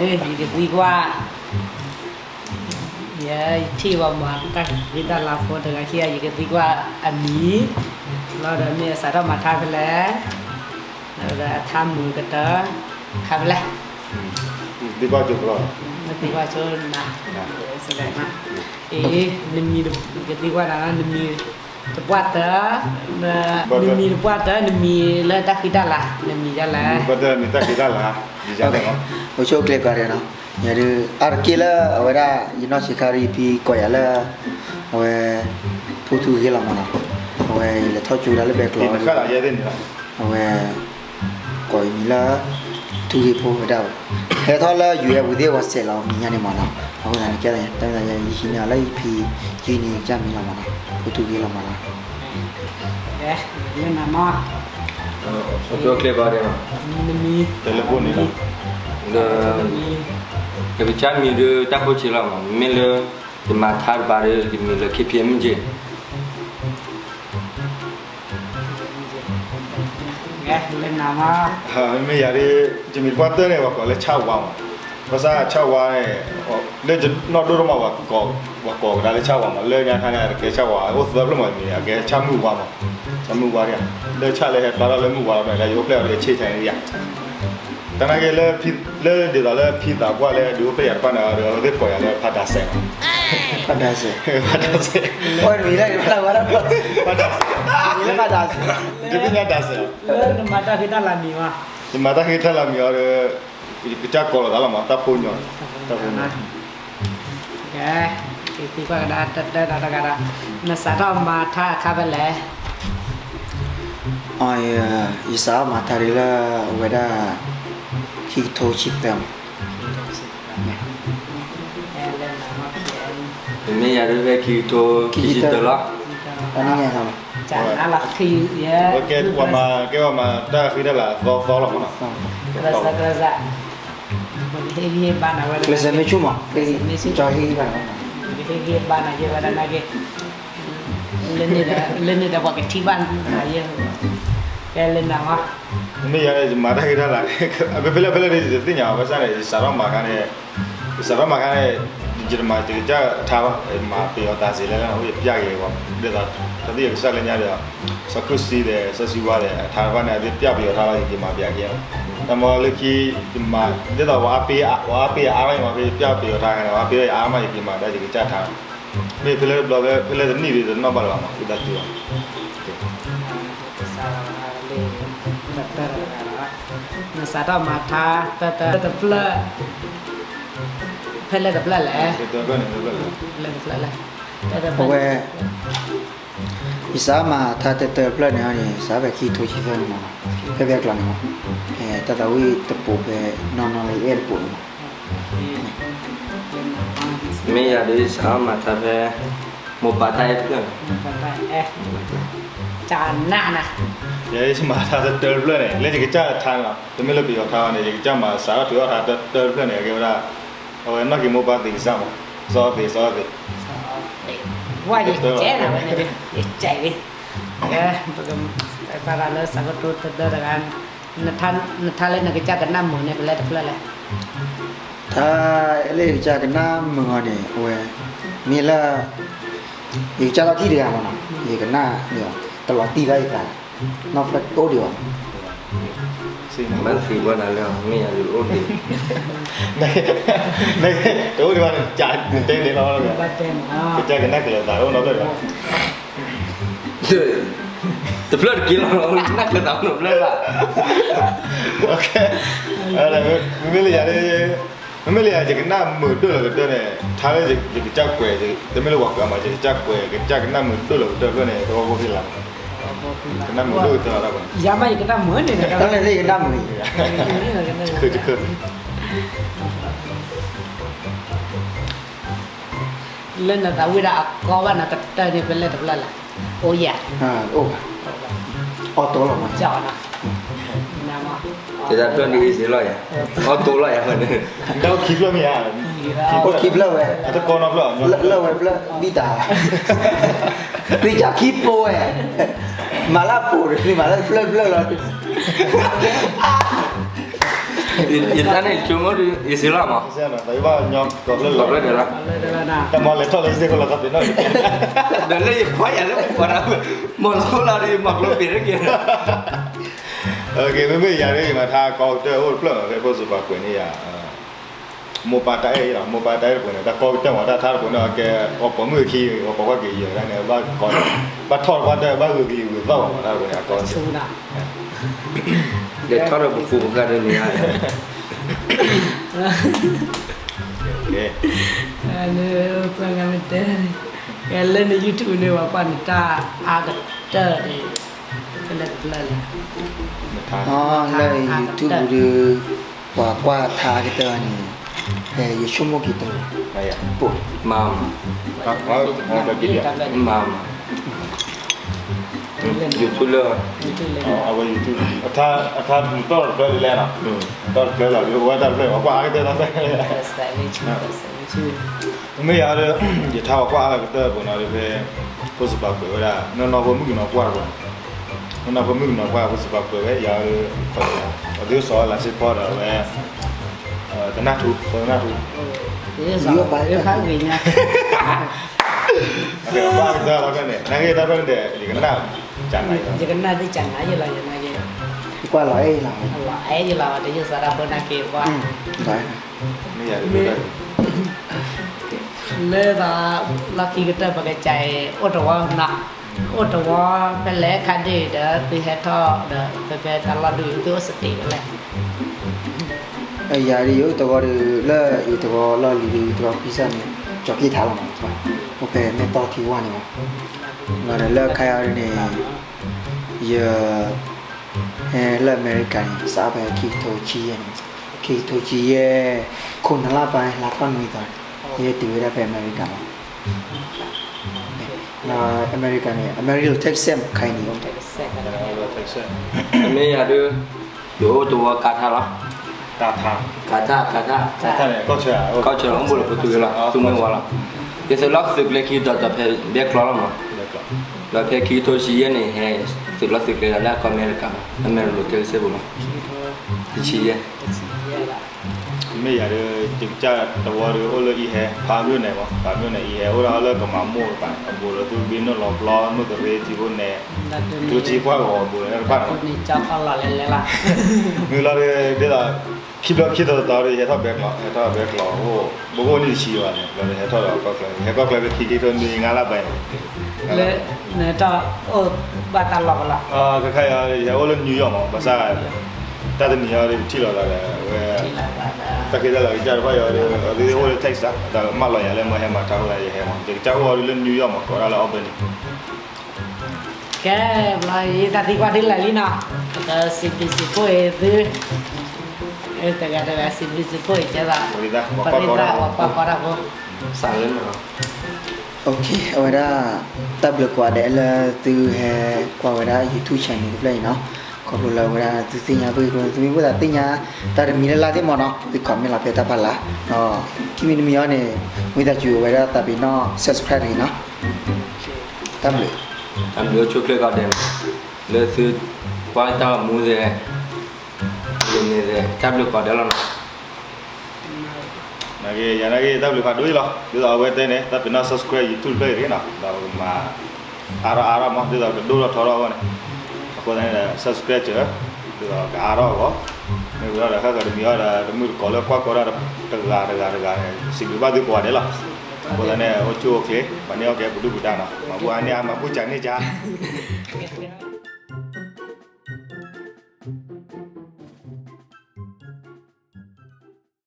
ယကသံကွၢ်, ယထံၣ်ဝဲမၤတၢ်ဃံတၢ်လၤဖိတဂၤခံဂၤ ယကသံကွၢ်အမံၤ, လီၤဒီးမ့ၢ်အစးထီၣ်မၤထါဖဲလဲၣ်, ဒီးအထါမုာ်ကတၢၢ် ခါဖဲလဲၣ်, သံကွၢ်ကၠိ, သံကွၢ်ကၠိနၤ, အ့ နမံၤ, ယကသံကွၢ်နၤ နမံၤတပှၢ်တၢၢ်, နမံၤတပှၢ်တၢၢ် နမံၤလၢတၢ်ဃံတၢ်လၤ နမံၤဒ်လဲၣ်, တၢ်မံၤတၢ်ဃံတၢ်လၤ, အိၣ်ဆူၣ်အိၣ်ချ့ကိးဂၤဒဲးနီၤ, ယၤဒုး အါတက့ၢ်လၢအဝဲဒၣ် ယနီၢ်ဆံးခါဒုး ယဖံကိးယၤလၢ အဝဲ ဖိထူဂ့ၤလီၤမးနီၤ, အဝဲယလဲၤထီၣ်ကၠိဒၣ်လၢဘဲကျိး အဝဲ ကိးယမံၤလၢ ထူဂ့ၤဖိဝဲဒၣ်, ဟဲထီၣ်လၢ ယူၤအဲၣ် ဝံၤသ့ၣ်ဝဲစဲးလီၤမံၤညါန့ၣ်မးနီၤ, အဃိသတးန့ၣ် ကဲသး တၢ်မ့ၢ်သးယဟံးန့ၢ်အီၤလၢယဖံ, ယဟံးန့ၢ်ယကစၢ်မံၤလီၤမးနီၤ, ဖိထူဂ့ၤလီၤမးနီၤ, လၢနၤမး, အိၣ်ဆူၣ်အိၣ်ချ့ကိးဂၤဒဲးနီၤ, တလၢဖိန့ၣ်လီၤ, ဒီး ယကစၢ်မံၤဒုးတၢ်ဖိဆံးလီၤမး, မ့ၢ်လၢ ယမၤထါတဘၣ်ဒီး ယမံၤလၢ ခ့ဖံအမုၢ်က့ မ့မ့ၢ်ယၤဒုး ယမံၤတပှၢ်တၢၢ်န့ၣ် ပှၤကိးလၢဆၣ်ဝါမး, ဘၣ်ဆၣ်ဆၣ်ဝါန့ၣ် လၢနီၢ်ဒိၣ်ဒိၣ်မး ပှၤကိးကဒါလၢဆၣ်ဝါမး, လၢညါခါန့ၣ် အတကဲဆၣ်ဝါ အိၣ်သၢဖျၢၣ်မး မံၤန့ၣ် အကဲဆၣ်မုၢ်ဝါမး, ဆၣ်မုၢ်ဝါဒၣ်, လၢဆၣ်လၢဟဲဖျါထီၣ်လၢမုၢ်ဝါလီၤဒီး ယအိၣ်ဖျဲၣ်အီၤဒီး ဆ့ၣ်ဆဲန့ၣ်ယါ တနာ်က့ လၢဒ်သိးလၢဖံသးပှၢ်လၢဒုးအိၣ်ဖျဲၣ်ယၤတဖၣ်န့ၣ်ဒီး အဝဲသ့ၣ်ကိးယၤလၢဖးဒးစဲး, ဖးဒးစဲး, ဖးဒးစဲး, ဒ်သိးဖးဒးစဲး, ယမၤတၢ်ဃံတၢ်လၤမံၤအီၤဒီး ယကစၢ်ကိးလိာ်သးလီၤမး တၢ်ဖိညီ, တၢ်ဖိညီ သံကွၢ်ကဒါတၢ်တၢ်တဂၤဒီး နစးထီၣ်မၤထါအခါဖဲလဲၣ်, ယစးထီၣ်မၤထါဒ်လၢအဝဲဒၣ် ခံကထိဆံသၢမး, မ့မ့ၢ်ယၤဒုးဖဲခံကထိခံဆံတၢလီၤ, ကဲပှၤမၤတၢ်ဃံတၢ်လၤသီသီလီၤမးနီၤ, ကစၢ် ကစၢ် မ့ၢ်ဆူၣ်မး, ကဟ့ၣ်ဂံၢ်ဘါနၤဝဲဒၣ်, ကဟ့ၣ်ဂံၢ်ဘါနၤယဲဝဲဒၣ်နာ်က့, လၢန့ၣ်ဒီးပှၤကထံၣ်ဘၣ်နၤယဲ, ကဲလၢနၤမး, မ့ၢ်ယၤန့ၣ် ယမၤတၢ်ဃံတၢ်လၤ, ဖဲလဲၣ်ဖဲလဲၣ်ဒီး ယတသ့ၣ်ညါဘၣ်, ဘၣ်ဆၣ်န့ၣ် ယစးထီၣ်မၤခါန့ၣ်, ယစးထီၣ်မၤခါန့ၣ်, ယတမၤယကစၢ်ထါဘၣ်, ယမၤပယီၤတၢ်စ့လဲၣ်လၢ ယပျၢ်က့ၤဝဲ, ဒ်သိး တၢ်သ့ၣ်ယကစၢ်လၢညါဒီး စီၤခုၣ်စံဒီး စီၤစံဝါဒီး အထါတဖၣ်န့ၣ် အသ့ၣ်ပျၢ်ပယီၤထါလီၤ ယက့ၤမၤပျၢ်က့ၤ, တၢ်မ့ၢ်လၢခံ ယမၤ ဒ်သိးပှၤအါပ့ၤအါဂၤမး ဖဲယပျၢ်ပယီၤထါန့ၣ် ပှၤအါပ့ၤအါမး ယက့ၤမၤဒီး ယကစၢ်ထါ, မ့ၢ်ဖဲလဲၣ်တဘျီ ဖဲလဲၣ်တနံၣ်ဒီး တနီၣ်ဘၣ်လၢၤဘၣ်မး အုၣ်သးတုၤလီၤ နစးထီၣ်မၤထါ တၢတၢတဖျၢၣ်, ဖဲလဲၣ်တဖျၢၣ်လဲၣ်, ဖဲလဲၣ်တဖျၢၣ်လဲၣ်, အဝဲ ယစးမၤထါတၢတၢတဖျၢၣ်န့ၣ်န့ၣ် စးဖဲခံကထိဆံသၢန့ၣ်မး, ဖဲဖဲကျီန့ၣ်မး, တၢ်သးဝံၣ်တပိာ်ဖဲနီၢ်နီၢ်လၢယအဲၣ်တပိာ်န့ၣ်မး, မ့ၢ်ယၤဒုးစးမၤထါဖဲ မိၢ်ပၢ်တၢ်အဲၣ်တဖျၢၣ်န့ၣ်, ယမၤထါတၢတၢတဖျၢၣ်န့ၣ် လၢယကစၢ်ထါန့ၣ်လီၤ, တမ့ၢ်လၢပယီၤထါဘၣ်န့ၣ် ယကစၢ်မၤစးထီၣ်ထုးအီၣ်ထါတၢတၢတဖျၢၣ်န့ၣ် အကဲဝဲဒၣ် အဝဲနီၢ်က့ၤမိၢ်ပၢ်သ့ကစၢ်မး, စီအီၣ်သ့ စီအီၣ်သ့, ဝဲယကဲနၤဝဲန့ၣ် ယကဲလံ, ပကပာ်သးလၢစးကတိၤတၢတၢတဂၤ, နထါလၢနကစၢ်ကနၣ်မုာ်န့ၣ် ဖဲလဲၣ်တဖျၢၣ်လဲၣ်, ထါလၢယကစၢ်ကနၣ်မုာ်အီၤန့ၣ် အဝဲ မ့ၢ်လၢ ယကစၢ်လီၢ်ခံတဂၤမးနီၤ, ယကနၣ်န့ၣ် တလီၤတံၢ်ဘၣ်ယသး, နီၢ်ဖျၢၣ်တအိၣ်ဒံးဘၣ်, ဘၣ်သ့ၣ်ဘၣ်နၤလၢ မ့ၢ်ယၤဒုးအိၣ်ဒံး, တအိၣ်ဒံးဘၣ်န့ၣ် ကတဲန့ၣ်လီၤ, ကစၢ်ကနၣ်ကလၢၤသးအိၣ်နီတဖျၢၣ်ဒီး တဖျၢၣ်တက့ၢ်လီၤ, နၢ်ကလၢၤသးအိၣ်နီတဖျၢၣ်ဘၣ်, မ့မ့ၢ်လၢယၤ မ့မ့ၢ်လၢယၤ ယကနၣ်မုာ်ဒိၣ်လီၤကတၢၢ်န့ၣ် ထါလၢယကစၢ်ကွဲး, တမ့ၢ်လၢပှၤကွဲးမး ယကစၢ်ကွဲး ကစၢ်ကနၣ်မုာ်ဒိၣ်လီၤကတၢၢ်ဖျၢၣ်န့ၣ် တဝီဖိသ့ၣ်လၢ်, ကနၣ်မုာ်ဒိၣ်ကတၢၢ်လီၤ, ယၤမးယကနၣ်မုာ်န့ၣ် တၢ်လၢယကနၣ်မုာ်, လၢနသးဝံၣ်ဒၣ်အကီဘၣ်နကတၢၢ်န့ၣ် ဖဲလဲၣ်တဖျၢၣ်လဲၣ်, အိၣ်ယၤ, အိၣ်ဘၣ်, အီၣ်တိလီၤမး, ယတၢ်ဖျၢၣ်န့ၣ်အံၤစ့လီၤယၤ, အီၣ်တိလီၤယၤ, တၢ်အိၣ်ခံဖျၢၣ်မ့ၢ်ဧါ, အိၣ်ခံဖျၢၣ်ဝဲ, တကီနီဖျၢၣ်, လၢဝဲဖျၢၣ်ဘံၣ်တၢ်, သုကၢ်ခံပိဝဲ, မၤလၢပိဒီး သုမၤလၢတဖျၢၣ်တဖျၢၣ်လီၤ. ယတၢ်န့ၣ်ဆိကမိၣ်ဒီး ယစံးလီၤမး, တၢ်မၤလဲၤထီၣ်လၢစ့ၢ်ကီးလီၤသးပ့ၤနီၣ်, ဒီးလၢယခွါယၤလၢပှၤဒီး မၤလီၤလၢဒီး မၤကျိပ့ၤတက့ၢ်. မ့မ့ၢ်ယၤဒ်အံၤမး ထါကီကတၢၢ်အိၣ်တဖျၢၣ်မး ဖဲဖိစပၤကွဲးန့ၢ်ယၤ မိၢ်ပၢ်တၢ်အဲၣ်အံၤလီၤ, မိၢ်ပၢ်တၢ်အဲၣ်တပှဲၤန့ၣ် တၢ်ကီကတၢၢ်မး တၢ်ထါတပှဲၤန့ၣ် အကဲ အီၣ်ပိာ်မုၣ်အခံ အီၣ်ပိာ်ခွါက့ၤယဲၢ်ဒၣ်န့ၣ် ဘၣ်ထီၣ်တပှၢ်တၢၢ် ဘၣ်ဂုာ်ကလံၤဂုာ်သီၣ်မး တၢ်တပှဲၤန့ၣ် အကီ လဲၤထီၣ်ဒီးပဃိပဃၢ်ဒီးန့ၣ်ဧါ, လၢန YouTube န့ၣ် ပှၤကွၢ်နတၢ်အါကတၢၢ်န့ၣ် လၢ YouTube ဒီး ပှၤကွၢ်ထါအါကတၢၢ်န့ၣ် ဖဲယဆိကမိၣ်က့ၤတၢ် မၤ မၤ YouTube လၢ အဝဲ YouTube အထါ အထါတီၣ်တဖျၢၣ်ဒ်လဲၣ်နီၤ, တီၣ်တဖျၢၣ်လီၤ ဒ်အဝဲတၢ်တဖျၢၣ် ပှၤကွၢ်အါကတၢၢ်တဖျၢၣ် မ့ၢ်ယၤဒီး ယထါပှၤကွၢ်အါကတၢၢ်ပူၤနီၤဒီးဖဲ ဖိစပၤကွဲးဝဲဒၣ် နီၢ်နီၢ်ဖိမုၣ်ကနီၤကွၢ်တပူၤ, နီၢ်နီၢ်ဖိမုၣ်ကနီၤကွၢ်ဖိစပၤကွဲးဝဲ ယၤဒီး ပှၤသုးစီၤလၤစ့ဖီဒီးအဝဲ တနၢ်ထူ ဖိတနၢ်ထူ ယကွၢ်ကတၢၢ်လီၤဖဲန့ၣ် နာ်က့တၢ်ဖဲန့ၣ်ဒီး ယကနၣ် ယကနၣ်သ့ၣ်ကနၣ်ယလီၤ ယနာ်က့ ယကွၢ်လီၤအဲၣ်ယလီၤ လီၤအဲၣ်ယလီၤ တယုၢ်စီၤတၢ်ဖိနာ်က့ကွၢ် လၢသး လီၢ်ခံကတၢၢ်ပကစၢ်အံၤ အိၣ်တဝီနီၤ အိၣ်တဝီဖဲလဲၣ်ခါဒ့ၣ်ဒီး သုဟဲထီၣ်ဒီး ဖဲဖဲတၢ်လီၢ်ဒုး သုအိၣ်စတ့းဖဲလဲၣ် ယၤဒ်ယအိၣ်တဝီဒီး လၢယတဝီလီၢ်လံၤဒီး ယတဝီဖံစၢ်န့ၣ် ကၠီၤက့ၢ်ထါလီၤမး အိၣ်ဖဲမဲၢ်တီၢ်ထံဝါန့ၣ်မး လီၤဒီးလၢခါအံၤဒ်န့ၣ် ယ ဟဲလၢအမဲရကၤန့ၣ် စးဖဲခံကထိဆံယဲၢ်န့ၣ် ခံကထိဆံယဲၢ် ခိၣ်နၢ်လါပၢ်လါထီၣ်နွံသီ ယဲတုၤဝဲဒၣ်ဖဲအမဲရကၤလီၤ လၢအမဲရကၤန့ၣ် အမဲရကၤ Texas ခါအံၤန့ၣ် မ့ၢ်ယၤဒုး ယအိၣ်တဝီကါထါလီၤ ကါထါ ကါထါ ကါထါ ကီၢ်ဆၢ အိၣ်ဘူးလီၤပတူၢ်လီၤ သူမ့ၢ်ဝါလီၤ ယသုးလီၢ်သုးကျဲခံတီၤတီၤဖဲဘဲကျီလီၤမး ဒီးဖဲခံကထိဆံယဲၢ်န့ၣ် ဟဲသုးလီၢ်သုးကျဲဒီးလၢကီၢ်အမဲရကၤလီၤ အမဲရကၤ Texas ပူၤလီၤ တဆံယဲၢ် မ့ၢ်ယၤဒီး ယကစၢ်တဝီဒီး အိၣ်လၢအံၤဟဲ ဖးမြို့နယ်မး ဖးမြို့နယ်အံၤဟဲ အိၣ်ဒၣ်လၢကမၤမိၢ်တပၤ အဘူးဒီးသုးဘ့ၣ်နိၣ်လီၤပျီ နိၣ်သရ့ထံဖိနဲၣ် ကျိၣ်စ့ပှၢ်ဂီၤအဘူးဒီးတဖၣ်န့ၣ်မး မ့ၢ်လီၤဒီး ဒ်သိး ခံဘျီခံတီၤတီၤဒီး ယဟဲထီၣ်ဘဲကျီ ဟဲထီၣ်ဘဲကျီ အိၣ် ဘိဘိၣ်နံၣ်တဆံဘၣ်န့ၣ် ဘျီဒီးဟဲထီၣ်ဒီးကီၢ်ချၢ ဟဲကီၢ်ချၢဖဲခံကထိနွံ ငါးလါဘၣ်န့ၣ် လၢ နဟဲထီၣ်အိၣ်ဘၣ်တၢ်လီၢ်ကလီၢ် ခဲခါအံၤ ယဟဲအိၣ်လၢ New York မး ဘၣ်ဆၣ် တၢ်တနံၤအံၤဒီး ပထံၣ်လိာ်သးဒီး အဝဲ တၢ်ခဲတၢ်လီၤကစၢ်တဖၣ်အံၤဒီး အဝဲအိၣ်လၢ Texas ဒီးမၢလီၤယၤလၢမ့ၢ်ဟဲမၤတၢ်အိၣ်လၢယဟဲမး ယကစၢ်အိၣ်အီၤဒ်လၢ New York မး ကိးဝဲဒၣ်လၢ Albany ကဲ ဘျီအံၤ တၢ်သံကွၢ်ဒ်လဲၣ်လံနီၤ ဒီးစံးဘျုးစံးဖှိၣ်အံၤသု တဂၤတဂၤ စံးဘျုးစံးဖှိၣ်အံၤကဲသး ပရ့သး ပှၤကွၢ်ကီတၢ်ဖိ စးလၢ အဝဲဒၣ် တၢ်ဘျုးကိးဂၤဒဲးလၢသုဟဲကွၢ်ဝဲဒၣ် YouTube channel တဖျၢၣ်အံၤနီၤ ခီဖျိလၢအဝဲဒၣ်သုသ့ၣ်ညါဘၣ်ကျိၤ သုမ့ၢ်ဘၣ်သးသ့ၣ်ညါ တၢ်တမံၤလၢ်လၢ်သ့ၣ်မးနီၤ သု comment လီၤဖဲတၢ်ဖးလၢ် ဒီး ခံမံၤတမံၤအံၤန့ၣ် ဝံသးစူၤအဝဲဒၣ်သးပ့ၤနီၣ် subscribe တဂ့ၤနီၤ တၢ်ဘျုး တၢ်ဘျုးဆိၣ်ချ့ကိးဂၤဒဲးနီၤ လၢသုကွၢ်တၢ်မူသဲး လၢန့ၣ်သဲး တၢ်ဘျုးကိးဂၤဒဲးလီၤနီၤ နာ်က့ ယနာ်က့ တၢ်ဘျုးဖးဒိၣ်အံၤလီၤ ဒ်သိးအဝဲတဲန့ၣ် သးပ့ၤနီၣ် subscribe YouTube တဖျၢၣ်အံၤတဂ့ၤနီၤ ဒီးမၤ အါထီၣ်အါထီၣ်မး ဒ်သိးကဒိၣ်ထီၣ်ထီထီၣ်အဂီၢ်န့ၣ် အဃိသတးန့ၣ်ဒီး subscribe စၢၤ ဒ်သိးကအါထီၣ်အဂီၢ် မ့ၢ်ဝံၤဒီး ဟဲဃီၤတမံၤအံၤဒီး တမုၢ်တကိးလၢကွၢ်ကီတၢ်တဂၤတဂၤတဂၤန့ၣ် စံးဘျုးဘၣ်သုကိးဂၤဒဲးလီၤ အဃိသတးန့ၣ် အိၣ်ဆူၣ်အိၣ်ချ့ ပှၤန့ၢ်အီၣ်ကဲပဒုၣ်ပဒါနီၤ မၤဘူၣ်အါန့ၢ်အါ မၤဘူၣ်စၢ်န့ၢ်စၢ်